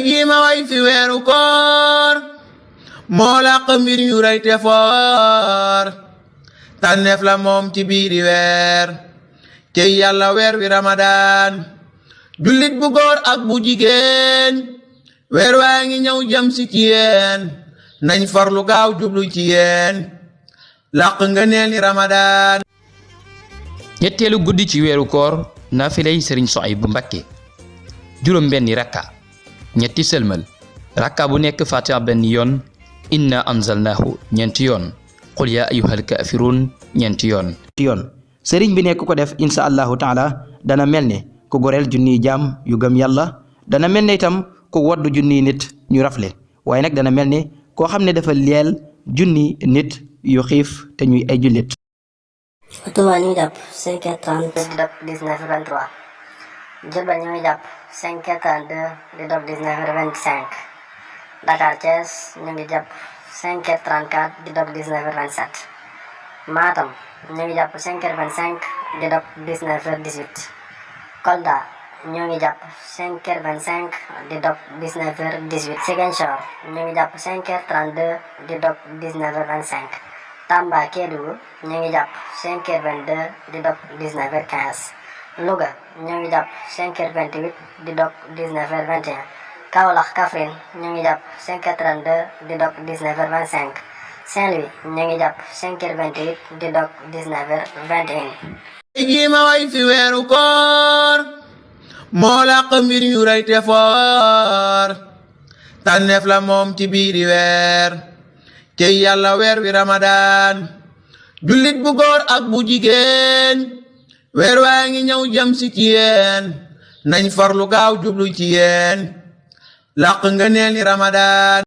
jii ma way fi weeru koor moo làq mbir yu rëy te foor tànneef la moom ci biiri weer cey yàlla weer wi ramadaan jullit bu góor ak bu jigéen weer waa ngi ñëw jëm si ci yéen nañ farlu gaaw jublu ci yéen làq nga neel ni ramadaan. ñetteelu guddi ci weeru koor naafilay sëriñ Souhaïbou Mbacké juróom benni rakka ñetti sëlmal rakka bu nekk fatiha benn yoon inna anzalnahu ñeenti yoon qul yaa ayyuhal kaafiruun ñeenti yoon sëriñ bi ne ku ko def insha allahu taala dana mel ne ku goreel junniy jaam yu gëm yàlla dana mel ne itam ku woddu junniy nit ñu rafle waaye nag dana mel ne koo xam ne dafa leel junni nit yu xiif te ñuy ay jullit. Touba ñu ngi jàpp 5h30 di dog 19h23 Diourbel ñu ngi jàpp 5h32 di dog 19h25 Dakar Thiès ñu ngi jàpp 5h34 di dog 19h27 Matam ñu ngi jàpp 5h25 di dog 19h18 Kolda ñu ngi jàpp 5h25 di dog 19h18 Ziguinchor ñu ngi jàpp 5h32 di dog 19h25 Tamba Kédougou ñu ngi jàpp 5h22 di dog 19h15 Louga ñu ngi jàpp 5h28 di dog 19h21 Kaolack Kaffrine ñu ngi jàpp 5h32 di dog 19h25 Saint-Louis ñu ngi jàpp 5h28 di dog 19h21. jii ma way fi weeru koor moo làq mbir yu rëy te foor tànneef la moom ci biiri weer cey yàlla weer wi ramadaan jullit bu góor ak bu jigéen weer waa ngi ñëw jëm si ci yéen nañ farlu gaaw jublu ci yéen làq nga neel ni ramadaan.